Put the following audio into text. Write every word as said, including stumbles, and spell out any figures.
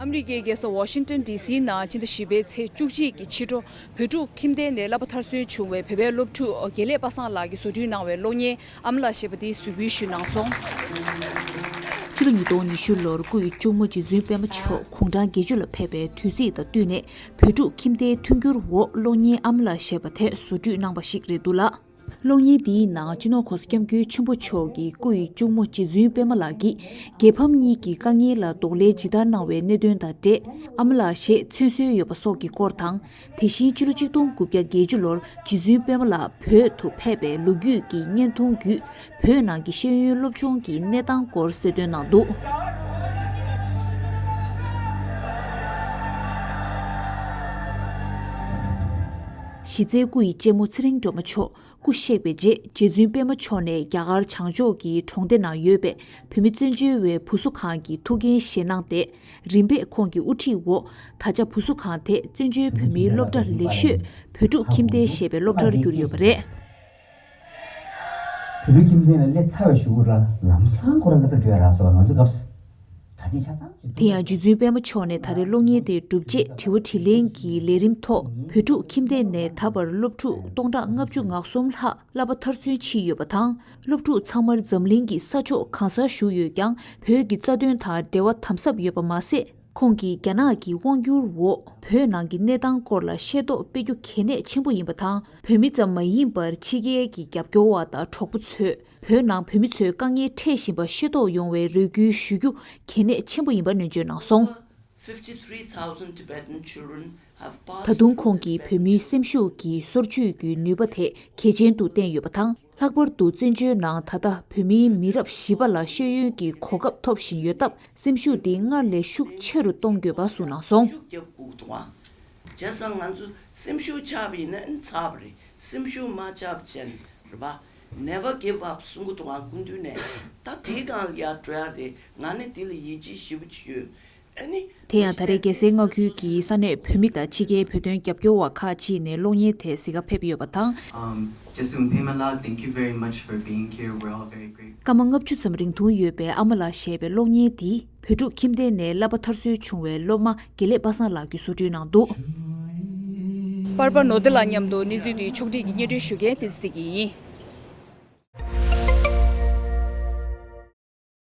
ཨ་མི་རི་ཀའི་རྒྱལ་ས་ཝ་ཤིང་ཏོན་ཌི་སི་ནང་ཕྱི་ཟླ་བཞི་པའི་ཚེས་བཅུ་གཅིག་གི་ཕྱི་དྲོ་བོད་ཕྲུག་ཁྱིམ་སྡེ་ནས་བསླབ་པ་མཐར་སོན་བྱུང་བའི་བོད་པའི་སློབ་ཕྲུག་དགེ་ལེགས་པ་སངས་ལགས་ཀྱིས་བཟོ་སྐྲུན་གནང་བའི་གློག་བརྙན་ཨ་མ་ལགས་ཞེས་པ་དེ་གཟིགས་འབུལ་ཞུས་གནང་སོང་། ཕྱི་ལོ་ཉིས་སྟོང་ཉི་ཤུ་ལོར་སྐུ་ཡི་གཅུང་མོ་རྗེ་བཙུན་པད་མ་མཆོག་དགུང་གྲངས་བརྒྱད་ཅུ་ལ་ཕེབས་པའི་དུས་ཚིགས་དང་བསྟུན་ནས་བོད་ཕྲུག་ཁྱིམ་སྡེའི་མཐུན་འགྱུར་འོག་གློག་བརྙན་ཨ་མ་ལགས་ཞེས་པ་དེ་བཟོ་སྐྲུན་གནང་པ་ཞིག་རེད་འདུག་ལ། གློག་བརྙན་འདིའི་ནང་སྤྱི་ནོར་གོང་ས་སྐྱབས་མགོན་ཆེན་པོ་མཆོག་གིས་སྐུ་ཡི་གཅུང་མོ་རྗེ་བཙུན་པད་མ་ལགས་ཀྱིས་རྒྱལ་ཕམ་གཉིས་ཀྱི་དཀའ་ངལ་ལ་གདོང་ལེན་ཇི་ལྟར་གནང་བའི་གནད་དོན་དང་འབྲེལ་ཨ་མ་ལགས་ཞེས་མཚན་གསོལ་ཡོད་པ་སོགས་ཀྱི་སྐོར་དང་། དེ་བཞིན་ཕྱི་ལོ་གཅིག་སྟོང་དགུ་བརྒྱ་བརྒྱད་ཅུ་ལོར་རྗེ་བཙུན་པད་མ་ལགས་བོད་དུ་ཕེབས་པའི་ལོ་རྒྱུས་ཀྱི་བརྙན་ཐུང་བརྒྱུད་བོད་ནང་གི་ཤེས་ཡོན་སློབ་སྦྱོང་གི་གནས་སྟངས་སྐོར་གསལ་སྟོན་གནང་འདུག། གཞི་རྩའི་སྐུ་ཡི་གཅེན་མོ་ཚེ་རིང་སྒྲོལ་མ་མཆོག་སྐུ་གཤེགས་པའི་རྗེས་རྗེ་བཙུན་པད་མ་མཆོག་ནས་རྒྱ་གར་བྱང་ཕྱོགས་ཀྱི་གྲོང་སྡེ་ནང་ཡོད་པའི་བོད་མི་བཙན་བྱོལ་བའི་བུ་གསོ་ཁང་གི་ཐུགས་འགན་བཞེས་གནང་སྟེ། རིམ་པས་ཁོང་གི་དབུ་ཁྲིད་འོག་ད་ཆ་བུ་གསོ་ཁང་དེ་བཙན་བྱོལ་བོད་མིའི་སློབ་གྲྭ་ལེགས་ཤོས་བོད་ཕྲུག་ཁྱིམ་སྡེ་ཞེས་པའི་སློབ་གྲྭར་གྱུར་ཡོད་པ་རེད། བོད་ཕྲུག་ཁྱིམ་སྡེ་ལ་སླེབས་ཚར་བའི་གཞུག་གུ་ར་ལམ་སང་ཁོ་རང་སློབ་གྲྭ་འགྲོ་ཡ་རག་སོང་། ང་ཚོ་སྐབས་སུ་གྲ་སྒྲིག་ཆ་ཚང་བྱེད་དེ་ཡང་རྗེ་བཙུན་པད་མ་མཆོག་ནས་ད་རེས་གློག་བརྙན་དེ་གྲུབ་རྗེས་དྲི་བ་དྲིས་ལན་གྱི་ལས་རིམ་ཐོག་བོད་ཕྲུག་ཁྱིམ་སྡེ་ནས་ད་བར་སློབ་ཕྲུག་སྟོང་ཕྲག་ལྔ་བཅུ་ང་གསུམ་ལྷག་བསླབ་པ་མཐར་སོན་ཕྱིན་ཡོད་པ་དང་། སློབ་ཕྲུག་ཚང་མར་འཛམ་གླིང་གི་ས་ཕྱོགས་གང་སར་བཞུགས་ཡོད་ཀྱང་བོད་ཀྱི་རྩ་དོན་དང་འབྲེལ་བ་དམ་ཟབ་ཡོད་པ་མ་ཟད། ཁོང་གིས་རྒྱ་ནག་གི་དབང་བསྒྱུར་འོག་བོད་ནང་གི་གནས་སྟངས་སྐོར་ལ་ཤེས་རྟོགས་སྤེལ་རྒྱུ་གལ་གནད་ཆེན་པོ་ཡིན་པ་དང་། བོད་མི་ཙམ་མ་ཡིན་པར་ཕྱི་རྒྱལ་གྱི་རྒྱབ་སྐྱོར་བ་དང་གྲོགས་པོ་ཚོས་བོད་ནང་བོད་མི་ཚོའི་དཀའ་ངལ་འཕྲད་བཞིན་པ་ཤེས་རྟོགས་ཡོང་བའི་རེ་སྐུལ་ཞུ་རྒྱུ་གལ་གནད་ཆེན་པོ་ཡིན་པ་སྣོན་བརྗོད་གནང་སོང་། Fifty-three thousand Tibetan children have passed ད་དུང་ཁོང་གིས་བོད་མིའི་སེམས་ཤུགས་ཀྱི་སོར་ཆུད་ཀྱི་ནུས་པ་དེ་གལ་ཆེན་དུ་བསྟན་ཡོད་པ་དང་། ལྷག་པར་དུ་བཙན་བྱོལ་ནང་ད་ལྟ་བོད་མིའི་མི་རབས་བཞི་པ་ལ་ཤེས་ཡོན་གྱི་གོ་སྐབས་ཐོབ་བཞིན་ཡོད་སྟབས། སེམས་ཤུགས་འདི་སྔར་ལས་ཤུགས་ཆེ་རུ་གཏོང་དགོས་པ་གསུངས་གནང་སོང་། ཤུགས་རྒྱབ་དགོས་འདུག་ཨ། བྱས་ཙང་ང་ཚོ་སེམས་ཤུགས་ཆག་པ་ཡིན་ན་ཨ་ནི་ཚར་བ་རེད། སེམས་ཤུགས་མ་ཆག་བྱས་ནས་རེད་པ། Never give up གསུང་གི་འདུག་ཨ། སྐུ་མདུན་ནས་ད་དེའི་སྒང་ལ་ཡར་འགྲོ་ཡ་རེད། ང་ནི་དེ་ལ་ཡིད་ཆེས་ཞེ་པོ་ཅིག་ཡོད། དེ་ཡང་ད་རེས་རྒྱལ་སའི་མངའ་ཁུལ་གྱི་ས་གནས་བོད་མི་དང་ཕྱི་རྒྱལ་བོད་དོན་རྒྱབ་སྐྱོར་བ་ཁག་ཅིག་ནས་གློག་བརྙན་དེ་གཟིགས་གར་ཕེབས་ཡོད་པ་དང་། Um, Jasun Pemala, thank you very much for being here. We're all very grateful. སྐར་མ་ལྔ་བཅུ་ཙམ་རིང་ཐུང་ཡོད་པའི་ཨ་མ་ལགས་ཞེས་པའི་གློག་བརྙན་འདིས་བོད་ཕྲུག་ཁྱིམ་སྡེ་ནས་བསླབ་པ་མཐར་སོན་བྱུང་བའི་སློབ་མ་དགེ་ལེགས་པ་སངས་ལགས་ཀྱིས་བཟོ་སྐྲུན་གནང་འདུག། པར་པ་ནོར་བདེ་ལགས་མཉམ་དུ་གནས་ཚུལ་འདི་ཕྱོགས་སྒྲིག་གིས་སྙན་སྒྲོན་ཞུ་མཁན་བསྟན་འཛིན་བདེ་སྐྱིད་ཡིན།